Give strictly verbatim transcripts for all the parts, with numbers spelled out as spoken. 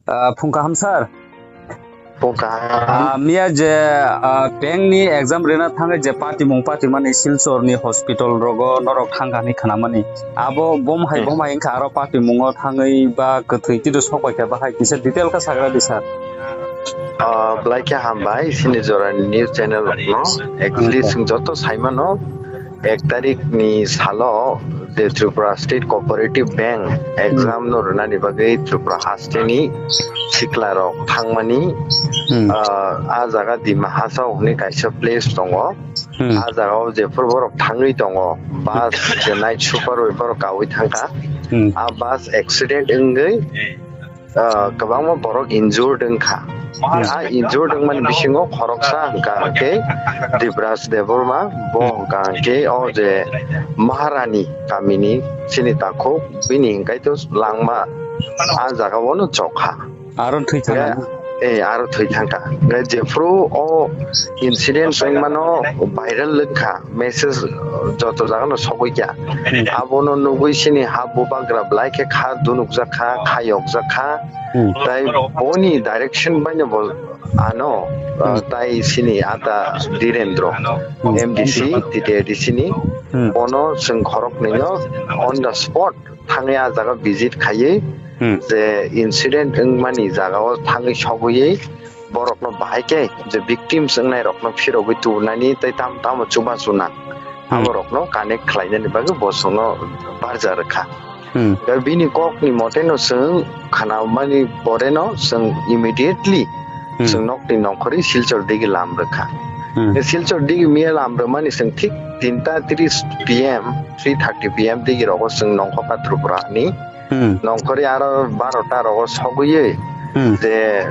Ah, phung kaham sir. Phung kaham. Ah, miya je, ah, bank ni exam rina thangwi je patimung patimani Silchor ni hospital rogo norok thangkha hinwi khnamani. Abo bom hai Hmm. bom hai wngkha aro patimungo thangwi ba kwthwi tito sok bai kha bahai kisa detail kha sagra di sir. Ah, belai khe hambai, chini jorani news channel rokno. Actually, Hmm. chwng joto saimano, ek tarik ni salo je Tripura State Cooperative Bank exam Hmm. no rwnani bagwi Tripura hasteni sikla rok thangmani, Hmm. ah, a jaga Dima Hasao hwnwi kaisa place tongo. Hmm. A jaga o jephuru borok thangwi tongo, bus je night super bai borok kaui thangkha. Hmm. A bus accident wngwi ah, kwbangma borok injured wngkha. Hmm. A injured wngmani bisingo khoroksa hwnkha hwnkhe Dibraj Debbarma, bo Hmm. hwnkha hwnkhe o je Maharani kamini chini takhuk, bini hwnkhe to langma a jaga o no chokha. Aro thwi thangkha. Eh, aro thwi thangkha. Hwnkhe jephuru o incident wngmano viral wngkha. Message, uh, joto jagano sogwi kha. Hmm. Abono nugwi sini ha bubagra belai khe kha dunukjak kha, kha yokjak kha. Hmm. Tai boni direction baino bo ano, uh, Hmm. tai sini ata Dhirendra, Hmm. M D C, T T A D C ni, Hmm. bono chwng khoroknwino on the spot thangwi a jaga visit khaiwi Hmm. je incident wngmani jaga o thangwi sogwi borokno bahai khe je victims wngnai rokno phirogwi tubunani tei tam tamo chubachu nang Hmm. abo rokno connect khlainani bagwi bo chwngno barja rwkha. Hmm. Tei bini kokni moteno chwng khnamani poreno chwng immediately Hmm. chwng nokni nongkhorwi Silchar digi lam rwkha. Hmm. Tei Silchar digi miya lam rwmani chwng thik tinta tris P M, three thirty P M digi rogo chwng nongkhorkha Tripura ni. Hmm. Nongkhorwi aro barota rogo sogwi Hmm. je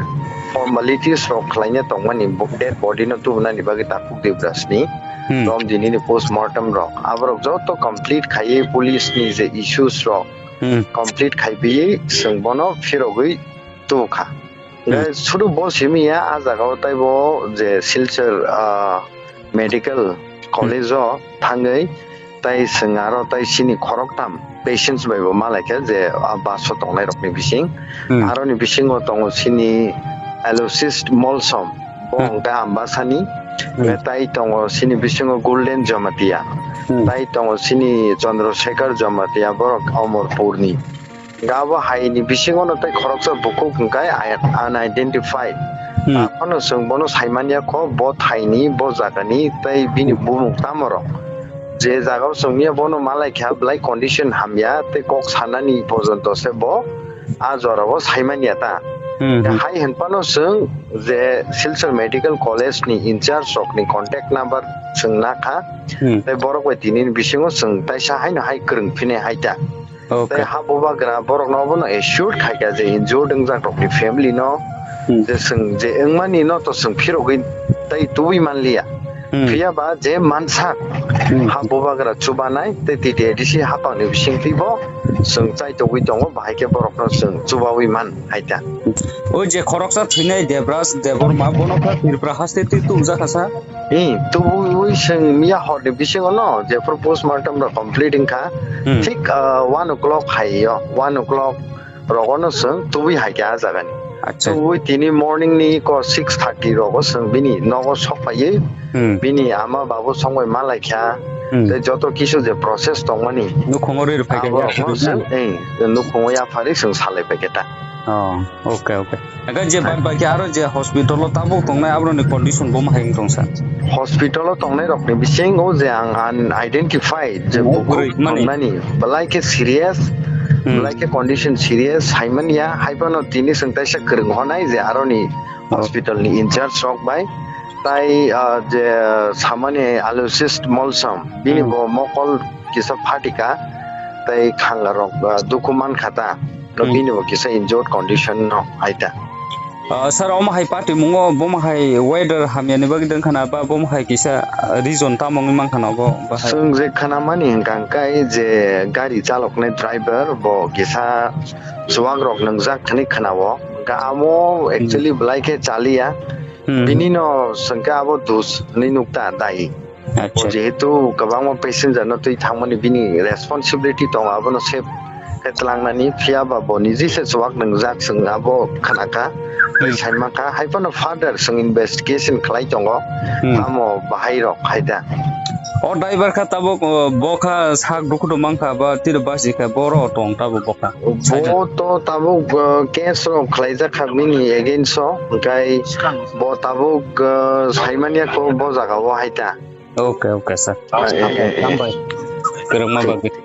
formalities rok khlaina tongmani bo-, dead body no tubunani bagwi takhuk Debraj ni Hmm. rom dinini post mortem rok aborok joto complete khaiwi police ni je issues rok Hmm. complete khaiwi chwng bono phirogwi tubukha. Hmm. Ngai sudu bo simi ya a jaga o taibo je Silchar, ah, Medical College o thangwi tai chwng aro tai chini khoroktham patients bai bo malaikha je a bus o tongnai rokni bising. Hmm. Aroni bisingo tongo chini Aloysius Molsom, bo Hmm. hwnkha Ambasani. Hmm. Tai tongo chini bisingo Golden Jamatia. Hmm. Tai tongo chini Chandrasekhar Jamatia, borok Omorpurni. Gabo haini bisingono tei khoroksa bukhuk hwnkhe unidentified. Hmm. Aphano chwng bono saimanya kho, bo thaini, bo jagani tei bini Hmm. bumung tamorok. Je jagao chwngya bono malaikha belai condition hamya tei kok sanani porjonto se bo a jorao saimanya ta. Hmm, hmm. Hai hwnphano chwng je Silchar Medical College ni in charge rokni contact number chwng nakha. Hmm. Tei borok bai tini bisingo chwng taisa haino hai kwrwng phine hai ta. Okay. Tei ha bubagra borokno obono assure khaikha je injured wngjak rokni family no Hmm. je chwng je wngmani no to chwng phirogwi tei tubui manliya. Hmm. Phiya ba je mansak Hmm. ha bubagra chubanai tei T T A D C hapangni bisingtwi bo chwng chaitogwi tongo, bahai khe borokno chwng chubaui man hai ta. O je khoroksa thwinai Debraj Debbarma, bono khe Tripura haste twi tubujak kha sa? Hi, tubui chwng miya horni bisingo no, jephuru postmortem rok complete wngkha, Hmm. thik, ah, one o'clock hai o, one o'clock rogono chwng tubui hai khe a jagani. Acha. Tubui tini morning ni ko six thirty rogo chwng bini nogo sok phaiwi, Hmm. bini ama babu songbai malaikha, Hmm. tei joto kisu je process tongmani, Nukhungo rwi rwphai khe aborokno ya, chwng, eh, nukhungo yapharwi chwng salai pai khe ta. Oh, okay, okay. Hwnkhe je bad baki aro je hospital o tabuk tongnai aboroni condition bo mahai wng tong sa? Hospital o tongnai rokni bisingo je ang unidentified je Oh, bukhuk kwrwi mani. Tongnani belai khe serious, Hmm. belai khe condition serious, haimanya, haiphano tini chwng taisa kwrwng honai je aroni Oh. hospital ni in charge rok bai, tai, ah, je samani Aloysius Molsom, bini Hmm. bo mokol kisa phatika, tai khanga rok, ah, dukhu mankha ta. No Hmm. bini bo kisa injured condition no hai ta. Ah, sir, omo hai patimungo, bomo hai weather hamyani bagwi dwng khana ba, bomo hai kisa, ah, reason tamo wngwi man khana bo, bahai? Chwng je khanamani hwnkha hwnkhe je gari chaloknai driver bo kisa chuwak rok nwngjak hinwi khana-o. Hwnkhe amo Hmm. actually belai khe chaliya. Hmm. Bini no chwng khe abo dus hinwi nuk ta dai. Acha. Jehetu kwbangma passenger no twi thangmani bini responsibility tongo, abono save tlangnani, phiya ba bo niji se chuwak nwngjak, chwng abo khna kha. Hmm. Saima kha, hai phano further chwng investigation khlai tongo. Hmm. Tamo bahai rok hai da. O driver kha tabuk, o, bo kha sak dukhu do mang kha ba tiro basi kha boro tong tabuk bo kha. Bo to tabuk, o, case rok khlaijak kha bini against o, hwnkhe bo tabuk, o, saimanya kho bo jaga o hai ta. Okay, okay, sir. Ah, eh, eh, eh. Hambai. Kwrwngma bagwi.